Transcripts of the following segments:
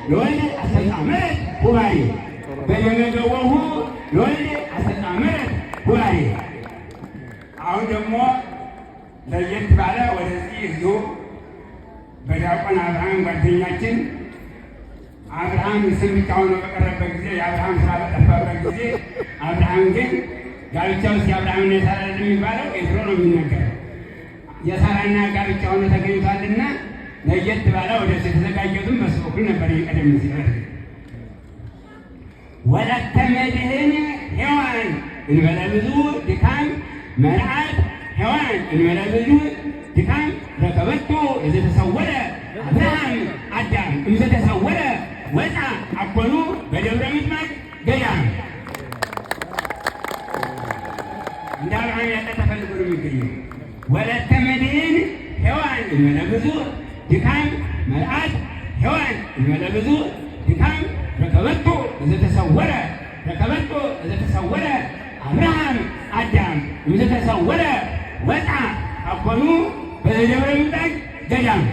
ለወልድ አስተጣመረት ሁባሬ በደመገወሁ ለወልድ አስተጣመረት ሁባሬ። አሁን ደግሞ ለየት ባለ ወደዚህ እዚሁ በዲያቆን አብርሃም ጓደኛችን አብርሃም ስም ብቻ ሆኖ በቀረበት ጊዜ፣ የአብርሃም ስራ በጠፋበት ጊዜ፣ አብርሃም ግን ጋብቻ ውስጥ የአብርሃምና የሳራ የሚባለው የድሮ ነው የሚነገረው። የሳራና ጋብቻ ሆኖ ተገኝቷልና ለየት ባለ ወደዚህ የተዘጋጀቱን በሱ በኩል ነበር። ቀደም ሲል ወለተ መድህን ሔዋን እንበለ ብዙ ድካም መርዓት ሔዋን እንበለ ብዙ ድካም ረከበቶ ዘተሰወረ አብርሃም አዳም እምዘተሰወረ ወፃ አኮኑ በደብረ ምጥማቅ ገዳም። እንደ አብርሃም ያለ ተፈልጎ ነው የሚገኘው። ወለተ መድህን ሔዋን እንበለ ብዙ ድካም መርዓት ሔዋን እንበለ ብዙ ድካም ረከበቶ ዘተሰወረ፣ ረከበቶ ዘተሰወረ አብርሃም አዳም እምዘተሰወረ ወፃ አኮኑ በደብረ ምጥማቅ ገዳም።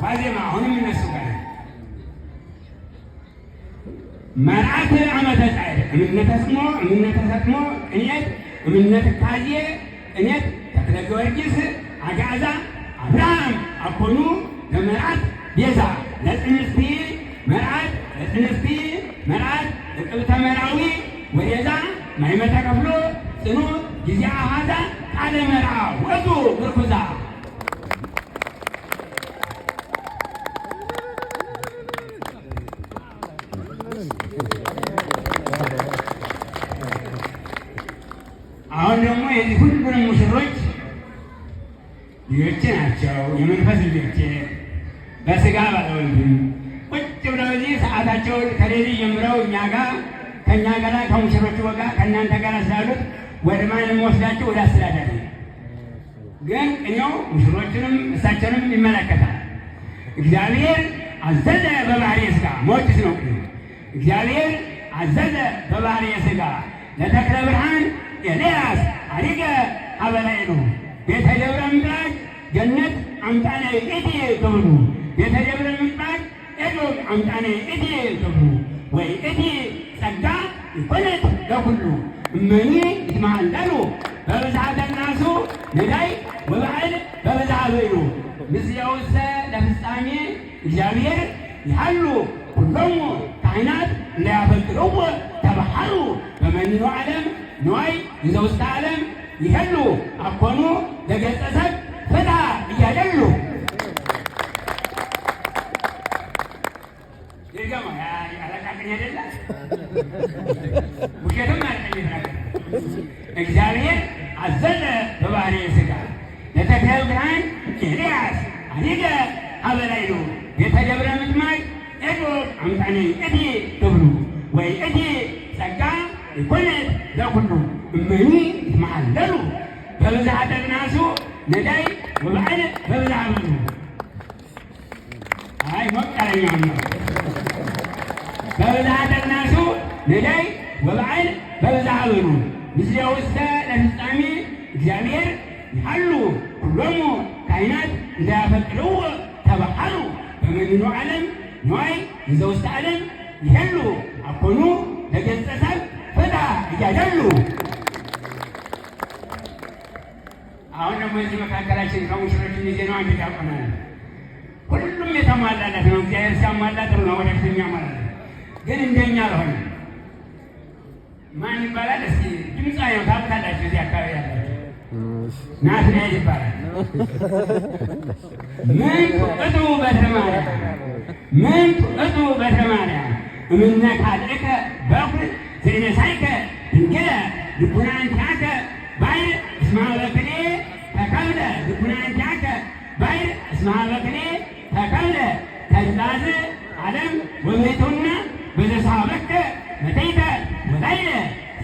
ዋዜማ አሁንም እነሱ ጋር መርዓት ዓመተ ጻዕር እምነተ ስሞ እምነተ ሰጥሞ ቅኔት እምነተ ካዜ ቅኔት ተክለ ጊዮርጊስ አጋዛ አብርሃም አኮኑ ለመርዓት ቤዛ ለጽንስቲ መርዓት ለጽንስቲ መርዓት እቅብተ መርዓዊ ወዴዛ ማይመተ ከፍሎ ጽኑ ጊዜ አሃዛ ቃለ መርዓ ወጡ ምርኩዛ። አሁን ደግሞ የዚህ ሁሉንም ሙሽሮች ልጆቼ ናቸው፣ የመንፈስ ልጆቼ፣ በስጋ ባለወልድም ቁጭ ብለው እዚህ ሰዓታቸውን ከሌሊት ጀምረው እኛ ጋር ከእኛ ጋር ከሙሽሮቹ ጋር ከእናንተ ጋር ስላሉት ወደ ማንም ወስዳቸው ወደ አስተዳዳሪ፣ ግን እኛው ሙሽሮቹንም እሳቸውንም ይመለከታል። እግዚአብሔር አዘዘ በባህርየ ሥጋ ሞጭስ ነው። እግዚአብሔር አዘዘ በባህርየ ሥጋ ለተክለ ብርሃን ኤልያስ አሪገ አበላይሉ ቤተ ደብረ ምጥማቅ ገነት አምጣነ እቲ ክብሩ ቤተ ደብረ ምጥማቅ ኤዶም አምጣነ እቲ ክብሩ ወይ እቲ ጸጋ ይኮነት ለኩሉ እመኒ ይትመሃለሉ በብዝሃተ ናሱ ንዳይ ወበዓል በብዝሃ በዩ ምስሌውሰ ለፍጻሜ እግዚአብሔር ይሃሉ ኩሎሙ ካህናት እንዳያፈቅርዎ ተባሃሩ በመንኑ ዓለም ንዋይ እንዘ ዓለም ይሄሉ አኮኑ ለገጸ ሰብ ፍትሐ እያደሉ ይገማ አለቃቅኝ አይደለ ውሸትም አይደለም። እግዚአብሔር አዘዘ በባህርየ ሥጋ ለተክለ ብርሃን ኤልያስ አሪገ አበላይሉ ቤተ ደብረ ምጥማቅ ኤዶም አምጣኔ እቲ ክብሩ ወይ እቲ ጸጋ ይኮነት ለኩሉ እመኒ ይትመዓለሉ በብዝሃ ተግናሱ ነዳይ ወበዓል በብዝሃ ብዙ። አይ ሞቅ ያለኛው ነው። በብዝሃ ተግናሱ ነዳይ ወበዓል በብዝሃ ብሉ ምስሌውሰ ለፍጻሜ እግዚአብሔር ይሃሉ ኩሎሙ ካህናት እንዳያፈቅርዎ ተባሃሉ በመንኑ ዓለም ንዋይ እንዘ ውስተ ዓለም ይሄሉ አኮኑ ለገጸ ሰብ ፍትሐ እያደሉ። አሁን ደግሞ እዚህ መካከላችን ከሙሽሮች ሚዜ ነው አንድ ዲያቆን አለ። ሁሉም የተሟላለት ነው። እግዚአብሔር ሲያሟላ ጥሩ ነው። ወደፊት የሚያሟላለት ግን እንደኛ አልሆነ። ማን ይባላል? እስኪ ድምፃ ነው ታውቁታላችሁ። እዚህ አካባቢ ያላችሁ ናትናኤል ይባላል። ምን እጡ በትረ ማርያም፣ ምን እጡ በትረ ማርያም እምነ ካልእከ በኩር ዘይነሳይከ ድንግለ ልቡና አንቲአከ ባይር እስመ በክሌ ተከብለ ልቡና አንቲአከ ባይር እስመ በክሌ ተከብለ ተድላዝ ዓለም ወቤቱና በዘሳበከ መተይተ ወላይለ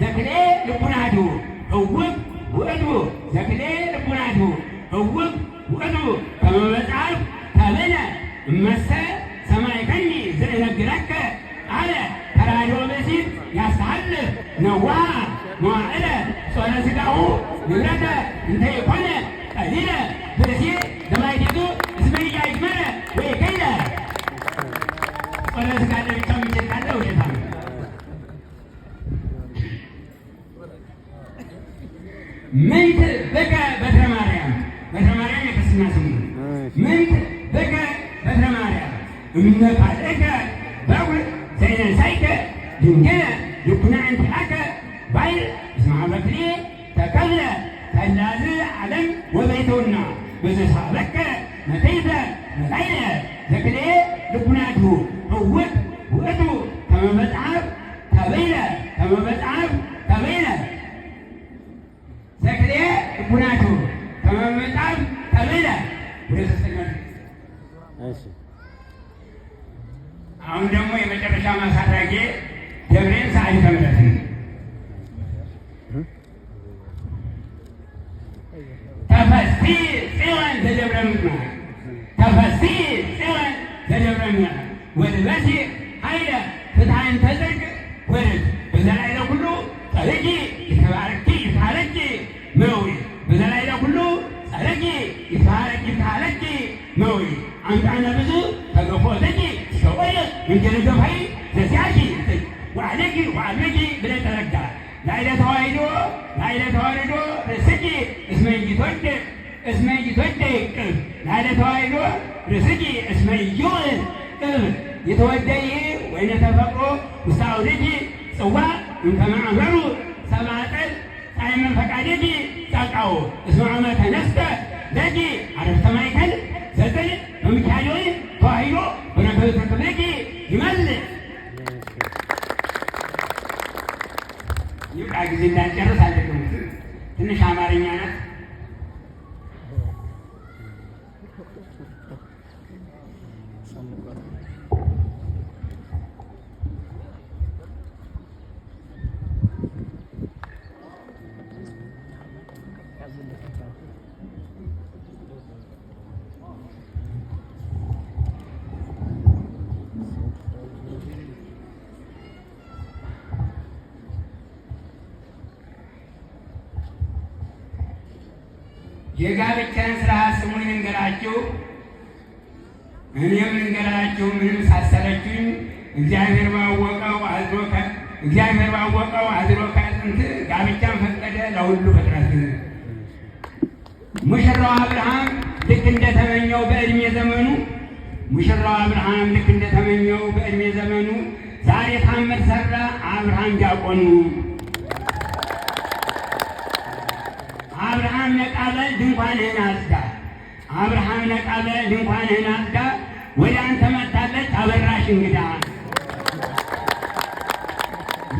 ዘክሌ ልቡናቱ እውቅ ውእቱ ዘክሌ ልቡናቱ እውቅ ውእቱ ከመ መጽሐፍ ተብለ እመሰ ሰማይከኒ ዘእነግረከ ቃለ ተራድኦ ብእሲት ያስተሐልፍ ነዋሃ መዋዕለ ጾረ ሥጋሁ ንብረተ እንተ ይኮነ ቀሊለ ብእሲ ዘባሕቲቱ እስመ ኢያእመረ ወኢከይለ። ቆለ ስጋ ለብቻው የሚችል ካለ ውሸታም ነው። ምንት በከ በትረ ማርያም፣ በትረ ማርያም የክርስትና ስሙ ነው። ምንት በከ በትረ ማርያም እምነ ካልእከ በኩር ዘይነሳይከ ድንግለ ልኩና እንቲአከ ባይር እስመ በክልኤ ተከፍለ ተላዝ ዓለም ወበይተውና በዘሳበከ መተይተ መላይለ ዘክልኤ ልቡናቱ ዕውት ውእቱ ከመ መጽሐፍ ተበይነ፣ ከመ መጽሐፍ ተበይነ፣ ዘክልኤ ልቡናቱ ከመ መጽሐፍ ተበይነ። ወደ ሶስተኛው። አሁን ደግሞ የመጨረሻ ማሳረጌ ደብሬን ሰዓሊተ ምሕረት ነው። ተፈሥሒ ጽዮን ዘደብረ ምጥማቅ፣ ተፈሥሒ ጽዮን ዘደብረ ምጥማቅ፣ ወልበሲ ኃይለ ፍትሐን ተጽድቅ ወርድ በዘላዕለ ኩሉ ጸርጊ ይትባረኪ ይትባረኪ መዊ፣ በዘላዕለ ኩሉ ጸርጊ ይትባረኪ ይትባረኪ መዊ፣ አምጣነ ብዙ ተገፎተኪ እስከ ወየ መንገደ ገፋይ ዘዚያኪ ወአለኪ ወአልበኪ ብለ ተረጋ ላዕለ ተዋሕዶ፣ ላዕለ ተዋሕዶ ርእስኪ እስመ ኢይትወደቅ፣ እስመ ኢይትወደቅ ቅብ፣ ላዕለ ተዋሕዶ ርእስኪ እስመ ኢይውእ ቅብ፣ የተወደይ ወይነ ተፈቅሮ ውስተ አውድኪ ጽዋ እንከመ አምረሩ ሰብአ ጠል ጣዕመ ፈቃድኪ ጸቃው እስመ አመ ተነስተ ለኪ አረፍተ ማእከል ዘጽል በምክያዶን ተዋሕዶ በረከተ ክብርኪ ይመልእ። ይብቃ፣ ጊዜ እንዳንጨርስ አልደገሙትም። ትንሽ አማርኛ ናት። የጋብቻን ስርዓት ስሙኝ ልንገራችሁ፣ እኔም ልንገራችሁ ምንም ሳሰለችኝ። እግዚአብሔር ባወቀው አድሮ ከጥንት ጋብቻን ፈቀደ ለሁሉ ፍጥረት። ሙሽራው አብርሃም ልክ እንደተመኘው በዕድሜ ዘመኑ፣ ሙሽራው አብርሃም ልክ እንደተመኘው በዕድሜ ዘመኑ ዛሬ ታምር ሰራ አብርሃም ዲያቆኑ። አብርሃም ነቃ በል ድንኳንህን አጽዳ፣ አብርሃም ነቃ በል ድንኳንህን አጽዳ፣ ወደ አንተ መጥታለች አበራሽ እንግዳ።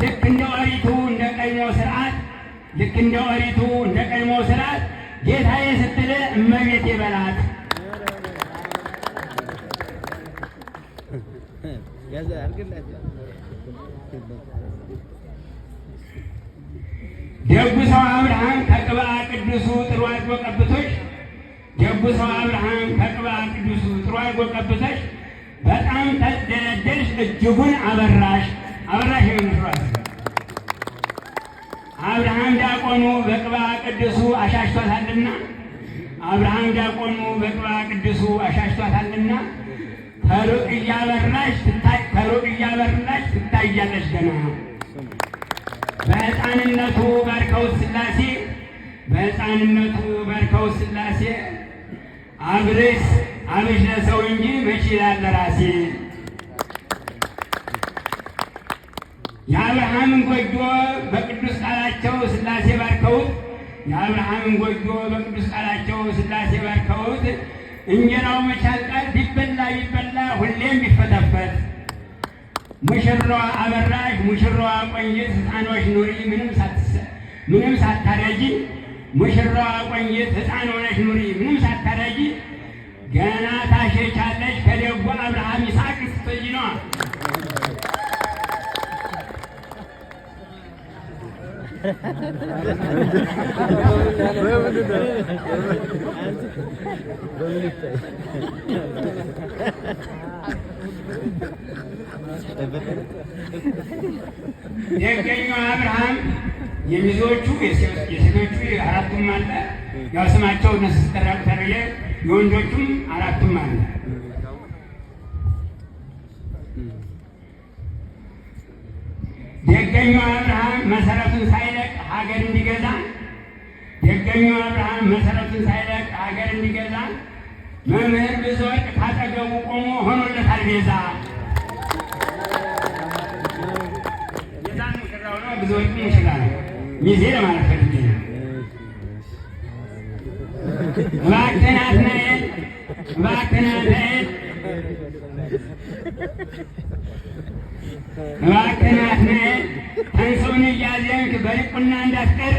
ልክ እንደ ኦሪቱ እንደ ቀድሞ ስርዓት፣ ልክ እንደ ኦሪቱ እንደ ቀድሞ ስርዓት ጌታዬ ስትል እመቤቴ በላት። ደጉ ሰው አብርሃም ከቅብአ ቅዱሱ ጥሩ አድርጎ ቀብቶሽ፣ ደጉ ሰው አብርሃም ከቅብአ ቅዱሱ ጥሩ አድርጎ ቀብቶሽ በጣም ተደለደልሽ፣ እጅጉን አበራሽ፣ አበራሽ የምትሯት። አብርሃም ዲያቆኑ በቅብአ ቅዱሱ አሻሽቷታልና፣ አብርሃም ዲያቆኑ በቅብአ ቅዱሱ አሻሽቷታልና ከሩቅ እያበራሽ ትታይ፣ ከሩቅ እያበራሽ ትታያለሽ ገና። በሕፃንነቱ ባርከውት ሥላሴ፣ በሕፃንነቱ ባርከውት ሥላሴ፣ አብርስ አብሽ ለሰው እንጂ መች ይላል ለራሴ። የአብርሃምን ጎጆ በቅዱስ ቃላቸው ሥላሴ ባርከውት፣ የአብርሃምን ጎጆ በቅዱስ ቃላቸው ሥላሴ ባርከውት እንጀራው መች ያልቃል? ቢበላ ቢበላ ሁሌም ቢፈተፈት። ሙሽራዋ አበራሽ፣ ሙሽራዋ ቆንጅት፣ ሕፃኖች ኑሪ ምንም ሳታረጂ፣ ሙሽራዋ ቆንጅት፣ ሕፃን ሆነሽ ኑሪ ምንም ሳታረጂ፣ ገና ታሸቻለሽ ከደጉ አብርሃም ይስሐቅ ስትወልጂ ነዋ። ደገኛው አብርሃም የሚዜዎቹ የሴቶቹ አራቱም አለ። ያው ስማቸው እነሱ ሲጠራ ተረየ የወንዶቹም አራቱም አለ። ደገኛው አብርሃም መሰረቱን ሳይለቅ ሀገር እንዲገዛ፣ ደገኛው አብርሃም መሰረቱን ሳይለቅ ሀገር እንዲገዛ መምህር ብዙወርቅ ካጠገቡ ቆሞ ሆኖለታል ቤዛ። ቤዛን ሙሽራው ነው፣ ብዙወርቅ ሙሽራ ነው። ሚዜ ለማለት ፈልጌ ነው። እባክህን ናትናኤል፣ እባክህን ናትናኤል፣ እባክህን ናትናኤል ተንሥኡን እያዜምክ በዲቁና እንዳትቀር።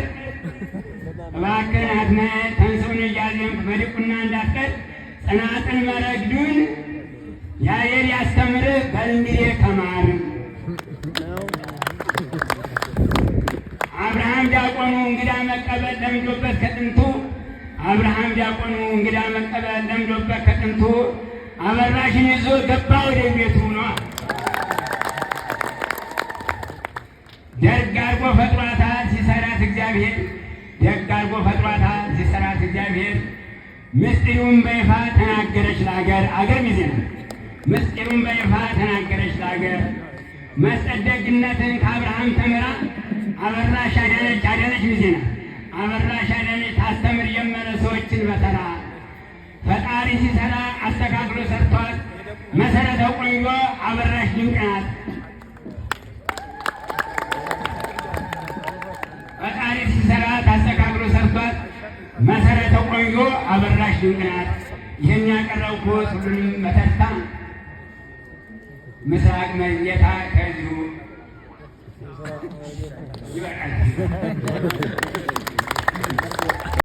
እባክህን ናትናኤል ተንሥኡን እያዜምክ በዲቁና እንዳትቀር። ጽናጽል መረግዱን ያሬድ ያስተምርህ በእንግዲህ ተማር። አብርሃም ዲያቆኑ እንግዳ መቀበል ለምዶበት ከጥንቱ፣ አብርሃም ዲያቆኑ እንግዳ መቀበል ለምዶበት ከጥንቱ አበራሽን ይዞ ገባ ወደ ቤቱ ነው። ደግ አድርጎ ፈጥሯታል ሲሰራት እግዚአብሔር፣ ደግ አድርጎ ፈጥሯታል ሲሰራት እግዚአብሔር። ምስጢሩን በይፋ ተናገረች ለአገር፣ አገር ሚዜ ነው። ምስጢሩን በይፋ ተናገረች ለአገር። መስጠት ደግነትን ከአብርሃም ተምራ አበራሽ አዳነች፣ አዳነች ሚዜ ናት። አበራሽ አዳነች ታስተምር ጀመረ ሰዎችን በተራ። ፈጣሪ ሲሰራ አስተካክሎ ሰርቷል። መሰረተ ቆንጆ አበራሽ ድንቅ ናት። ፈጣሪ ሲሰራ ታስተካክሎ ሰርቷል። መሰረተ ቆንጆ አበራሽ ድንቅ ናት። ይህን ያቀረብኩት ሁሉንም መተታ ምስራቅ መጌታ ከዚሁ ይበቃል።